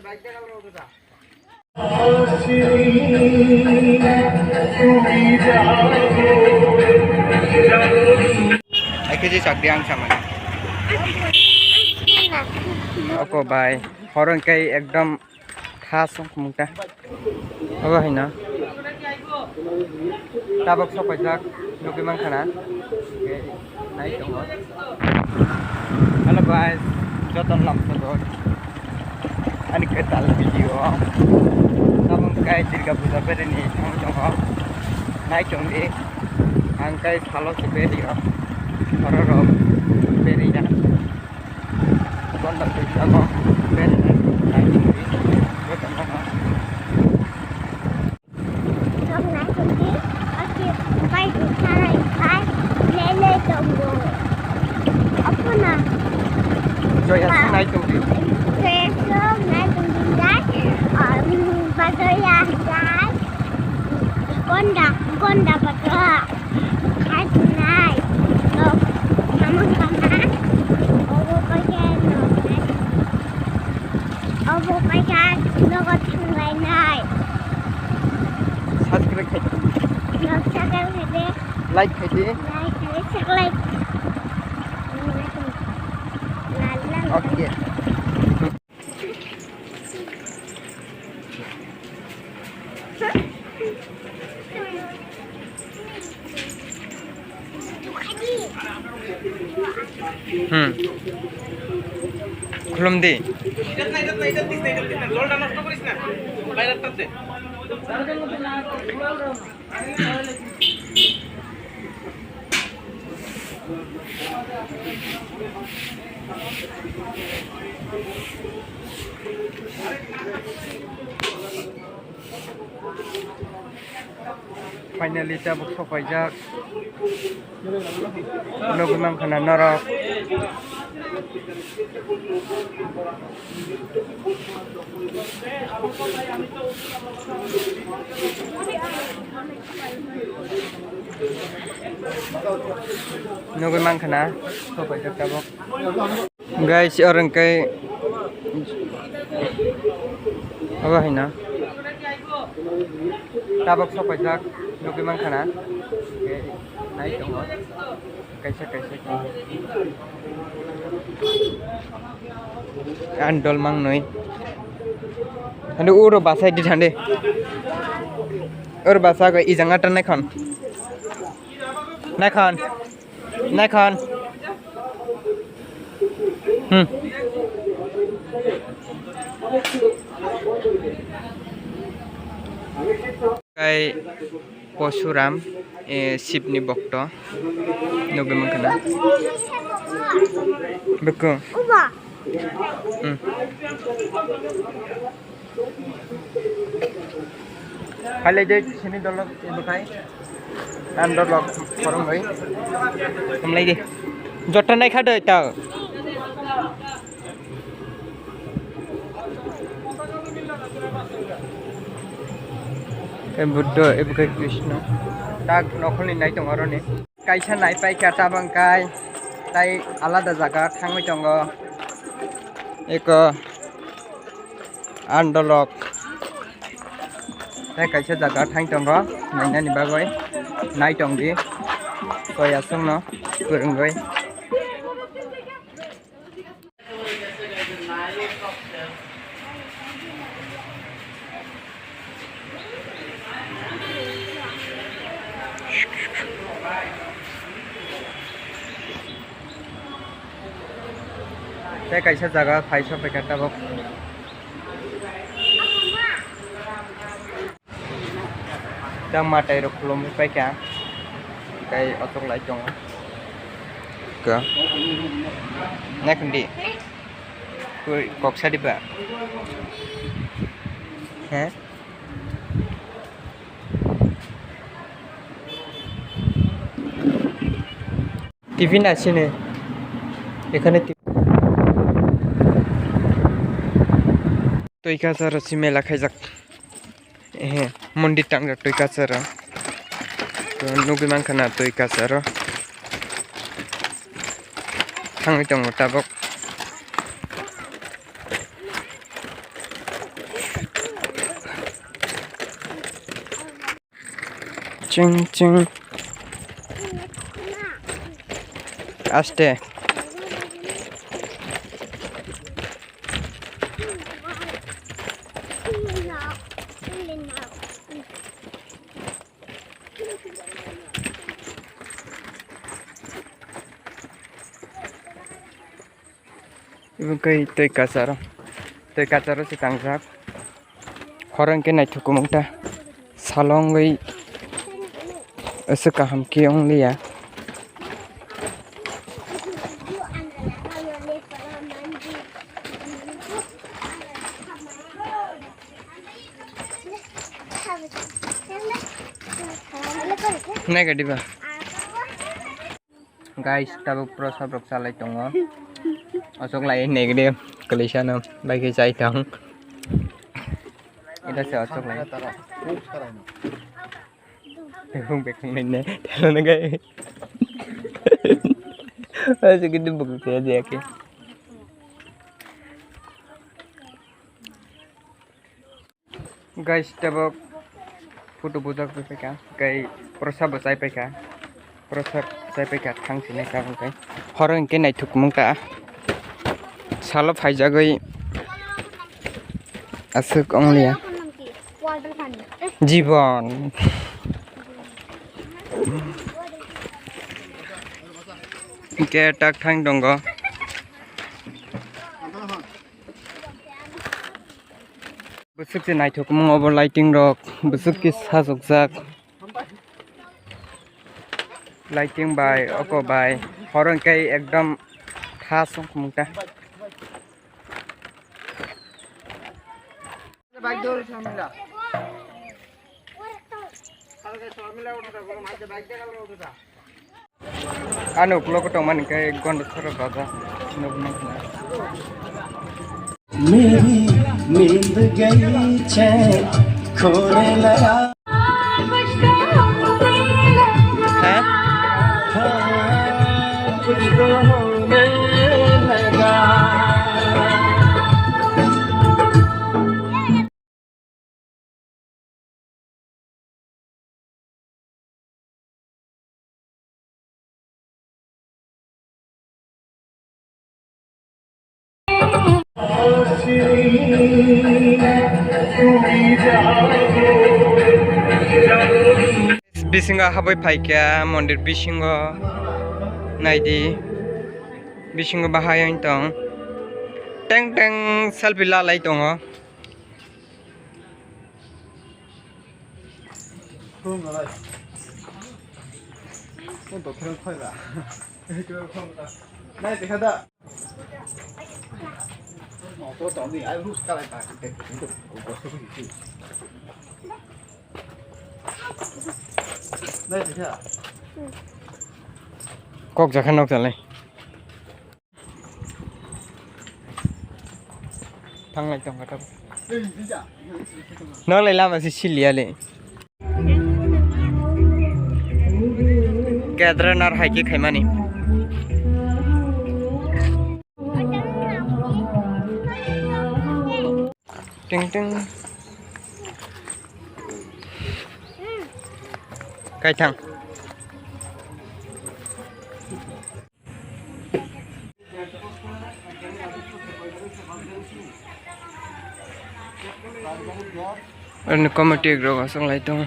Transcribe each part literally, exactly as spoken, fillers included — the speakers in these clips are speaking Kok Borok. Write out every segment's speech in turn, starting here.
Hai khe je chakri ang samani. Oko bai, horo hwnkhe ekdom kha song mungta. Obo haino. Tabuk sopaijak nugwi mankha na. Nai tongo. Hello guys, joto lamsogo. Ani kwtal video. Tabuk kai Durga Puja berini thang tongo. Nai tongdi. Ang kai salo se berio. Hororo beriya. Bondo twi tongo. Berini nai tongdi. Joto no. Nok naitongdi, oke, bai bwskango khai lele tongo. Ophano. Joya song naitongdi. Joya song naitongdi jai, um, bajoya jai. Gonda, gonda bajo. Khai tunai. Nok samang kana. Obo kaisa nok nai. Obo kaisa nogo thanglainai. Subscribe khai di. Subscribe khai di. Like khai di. Like khai di, subscribe. Okay. Hmm. Khulum di. Finally, tabuk sopaijak. Nugwi mankha na norok. Nugwi mankha na, sopaijak tabuk. Guys, oro hwnkhe obo haino tabuk sopaijak nugwi mankha na. Nai tongo kaisa kaisa. Ang dol mangnoi. Hande uro basai di thande. Uro basa ko ijang atan nai khon. Nai khon. Nai khon. Hmm. Kai Posuram, eh, Shivni bokto. Nugwi mankha na. Bwkung. Hmm. Phailai de sini dolok ibukai. Ang dolok khorongwi. Hamlai de. Joto nai kha de ta. Buddha, ibukai Krishna. Tak nokhoni nai tong aroni. Kaisa nai paikha tabang kai, tai alada jaga thangwi tongo. Eko andolok. Tai kaisa jaga thang tongo, nainani bagwi nai tongdi. Koi aswkno kwrwngwi. Tei kaisa jaga phai sokphaikha tabuk. Tei mwtai rok khulumwi paikha. Tei otok lai tongo. Ka. Naikhundi. Koi kok sadi ba. He? T V na sini. Ekhane T V. Twi kasaro si mela khaijak. Ehe, mondir tangjak twi kasaro. To nugwi mankha na twi kasaro. Thangwi tongo tabuk. Ching, ching. Aste. Ibo khe twi kacharo, twi kacharo se tangjak. Horo hwnkhe naithok kwmwk ta, salo wngwi aswk kaham khe wngliya. Nai gadi ba. Guys, tabuk prosad rok chalai tongo. Achuk lai negative kwlwisano bai khe chai tong. Ita se achuk lai. Bung bekang lai ne thela na gai. Achuk itu bung kaya dia ke. Guys, tabuk photo bujak pai paikha, kai prosad bo chai paikha, prosad chai paikha, thang sinai tabuk kai. Horo hwnkhe naithok kwmwk ta, salo phaijagwi aswk wngliya. Jibon. Hwnkhe tak thang tongo. Bwswk se naithok kwmwng obo lighting rok, bwswk khe sajokjak lighting bai, oko bai, horo hwnkhe ekdom tha song kwmwng ta. Ano ukulok tongmani khe Gonda Sora Baja nukmani. मेरी नींद गई चैन खोने लगा। हाँ? हाँ, कुछ तो होने लगा। Bisingo habwi phaikha mondir bisingo, naidi bisingo bahai wng tong, teng teng selfie lalai tongo. Kok jakha nok jalai. Thanglai tongkha tabuk. Nonglai lama se siliya le. Kedarnath hai khe khaimani. Ting ting. Kaithang. Ani committee rok aswk lai tongo.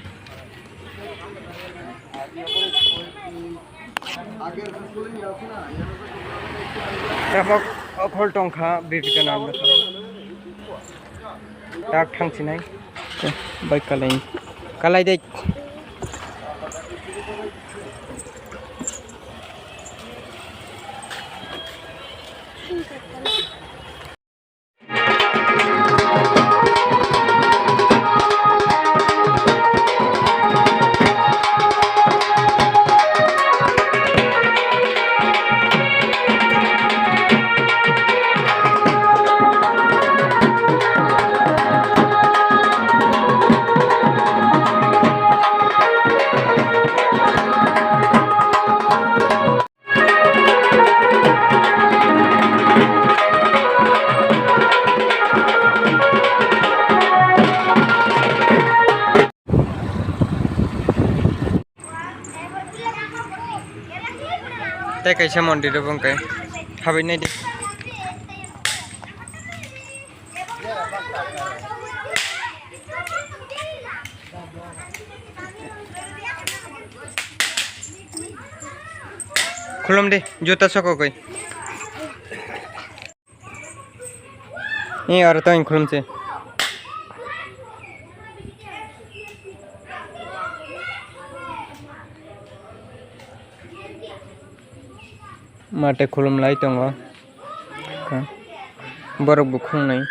Tabuk okhol tongkha Vivekananda. Tak thang sinai. Bai kalai. Kalai dei. Tei kaisa mondir obo hwnkhe. Habai naidi. Khulum di, juta sokogwi. Ee, oro tong khulumse. Mate khulum lai tongo. Borok bo khungnai.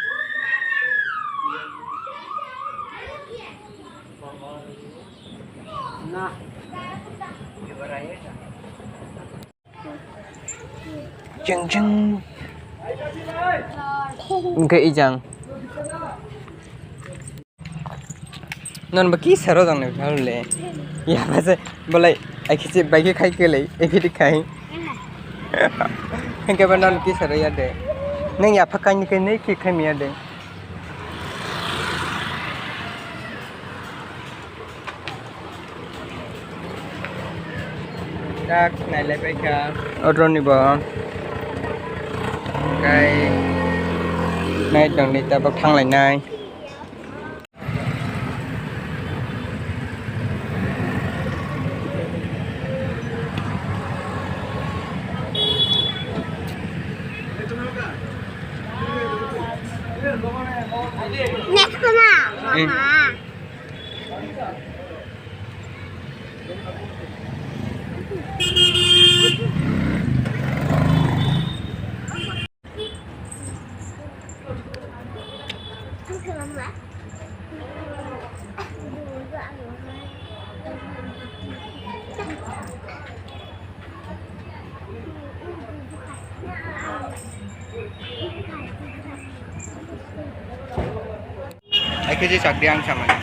Jeng jeng. Hwnkhe ijang. Non bo kisa rw jang nai phal le. Ya ba se bolai ai khe se bai khe khai khe le, ai khe khai. Hwnkhe ba non kisa rw ya de. Nang ya pha kaini khe nei khe khai mi ya de. Tak nailai bai kha. Oroni bo. Kai nai tong ni tabok thang lai nai. Next na. Hmm. Mama. Hai khe je chakri ang samani.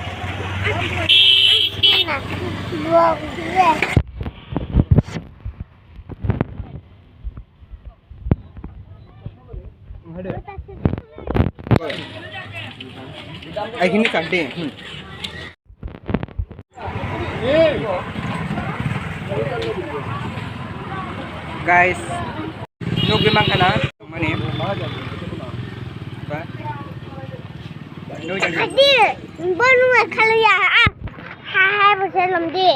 Hai khe ni chakri. Hmm. Guys, nugwi mankha na mani. Ba. Nugwi mankha. Adi, bo nungwi khaluya, ah. Ha, ha, bo se lomdi.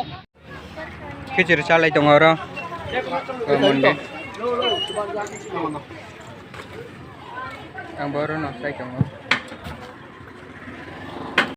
Khichiri chalai tongo oro. O, Monday. Ang bo oro no chai tongo.